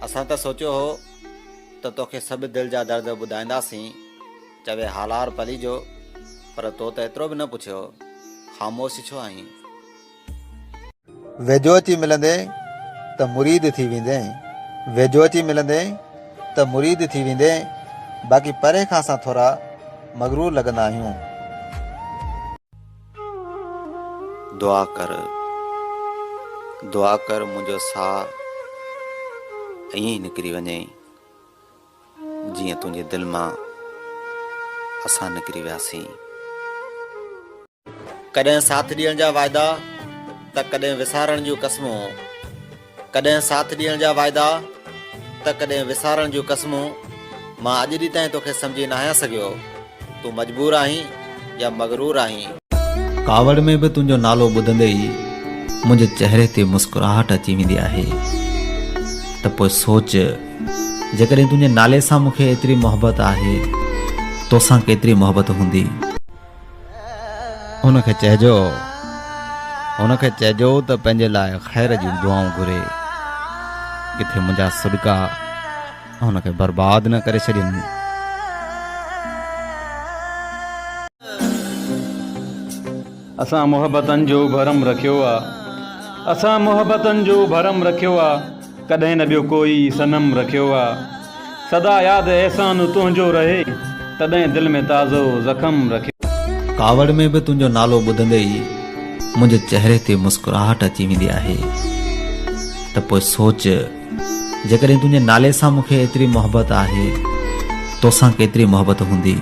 اسان ته سوچيو هو ته توکي سڀ دل جا درد ٻڌائينداسين، چوي هالار پليجو، پر تو ته ايترو به نه پڇيو، خاموش ڇو آهين؟ ويجهو اچي ملندين ته مريد ٿي ويندين، ويجهو اچي ملندين ته مريد ٿي ويندين، باقي پري کان اسان ٿورا مغرور لڳندا آهيون. دعا ڪر، دعا ڪر منهنجو ساهه ائين ئي نڪري وڃي جيئن تنهنجي دل مان اسان نڪري وياسين. ڪڏهن ساٿ ڏيڻ جا واعدا ته ڪڏهن وسارڻ جون قسمون، ڪڏهن ساٿ ڏيڻ جا واعدا ته ڪڏهن وسارڻ جون قسمون، مان اڄ ڏينهن تائين توکي سمجهي ناهيان سگهيو، تون مجبور آهين يا مغرور آهين. ڪاوڙ ۾ به تنهنجو نالو ٻڌندي ئي منهنجي چهري تي مسڪراهٽ اچي ويندي آهي ته پوء سوچ جيڪڏهن تنهنجي نالي سان مون کي ايتري محبت آهي توسان ڪيتري محبت هوندي. هن کي چئجو، هن کي چئجو ته پنهنجي لاء خير جون دعائون گهري، ڪٿي منهنجا سڏڪا هن کي برباد نه ڪري ڇڏين. اسان محبتن جو ڀرم رکيو آ. اسان محبتن جو ڀرم رکيو آ. ڪڏهن نه ٻيو ڪوئي صنم رکيو آ. سدا ياد احسان تنهنجو رهي، تڏهن دل ۾ تازو زخم رکيو. ڪاوڙ ۾ به تنهنجو نالو ٻڌندي ئي منهنجي چهري تي مسڪراهٽ اچي ويندي آهي ته پوء سوچ جيڪڏهن تنهنجي نالي سان مون کي ايتري محبت آهي توسان ڪيتري محبت هوندي.